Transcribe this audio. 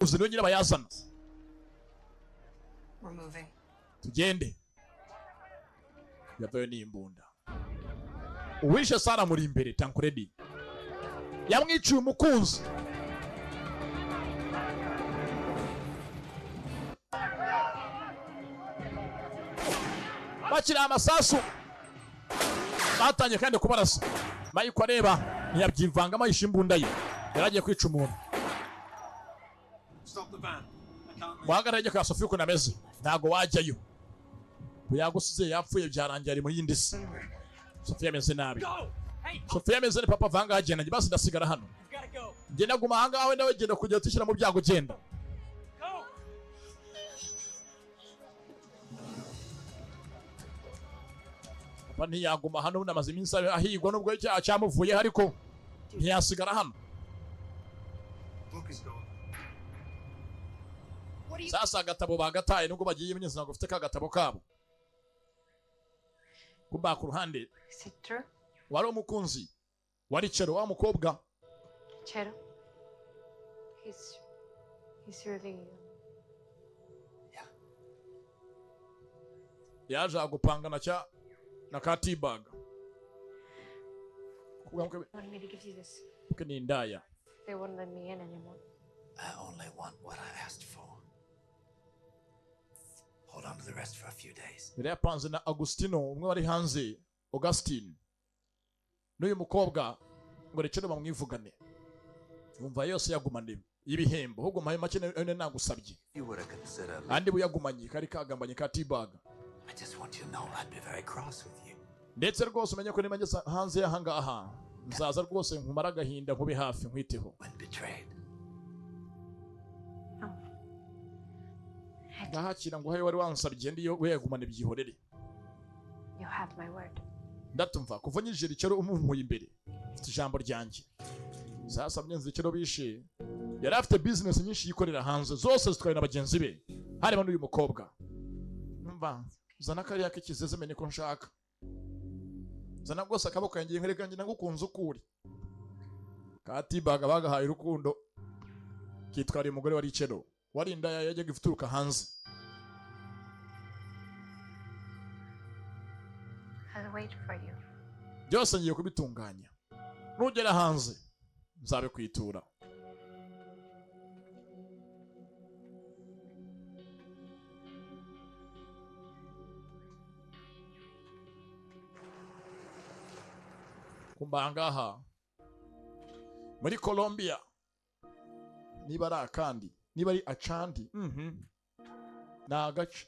Uzi niwe nyirabayazana. We're moving. Tugende. Yavayo n'imbunda. Uwishe Sara muri imbere, Tankuredi yamwiciye umukunzi. Bakiri amasasu batangiye kandi kubarasa. Mayiko areba ntiyabyivangamo, yishe imbunda ye, yari agiye kwica umuntu. Stop the van. I can't leave. Muhagarare kwa Sofiya ukuntu ameze, ntago wajyayo. Ubu yagusize, yapfuye, byarangiye, ari mu yindi si. Sofiya ameze nabi. Go! Hey, Sofiya ameze ni papa vanga agenda, njye basi ndasigara hano. you've gotta go. Ngenda guma ahangaha, wenda we genda kujya tushyira mu byago, genda. Go! Papa ntiyaguma hano, ubundi amaze iminsi ahigwa nubwo icyaha cyamuvuyeho, ariko ntiyasigara hano. Book is gone. What are you? Sasa agatabo bagataye nubwo bagiye munyezi, ntabwo bafite ka gatabo kabo kumba ku ruhande. Is it true? Wari umukunzi wari Chero wa mukobwa. Chero? He's really. Yaje agupanga na cya na ka T-bag. Wanted me to give you this. Kuko ni indaya. They won't let me in anymore. I only want what I asked for. Hold on to the rest for a few days. Yari yapanze na Agustino umwe wari hanze, Augustine, n'uyu mukobwa ngo Rachel bamwivugane. Wumva yose yagumane y'ibihembo, ahubwo mpaye make nayo nagusabye. You were to consider. Andi buyagumanye kari kagambanye ka T-bag. I just want you to know I'd be very cross with you. Ndetse rwose umenye ko niba ngeze hanze y'ahangaha nzaza rwose nkumara agahinda, nkube hafi, nkwiteho. When betrayed. Ndahakira ngo uhaye wari wansabye, ndiyo weyagumane, byihorere. You have my word. Ndatumva kuva nyijira icyo umunkuye imbere, mfite ijambo ryanjye. Sasa myenzi icyo bishe, yari afite business nyinshi yikorera hanze, zose zitwaye na bagenzi be, harimo n'uyu mukobwa. Umva, zana kariya k'ikizeze, menye ko nshaka. Zana rwose akaboko kanjye nkereka njye nagukunze ukuri. Katibaga bagahaye urukundo kitwariye umugore wa Richero wari indaya yajyaga ituruka hanze. I'll wait for you. Byose ngiye kubitunganya, nugera hanze nzabikwitura. Kumbangaha muri Colombia, niba ari akandi, niba ari acandi, ni agace.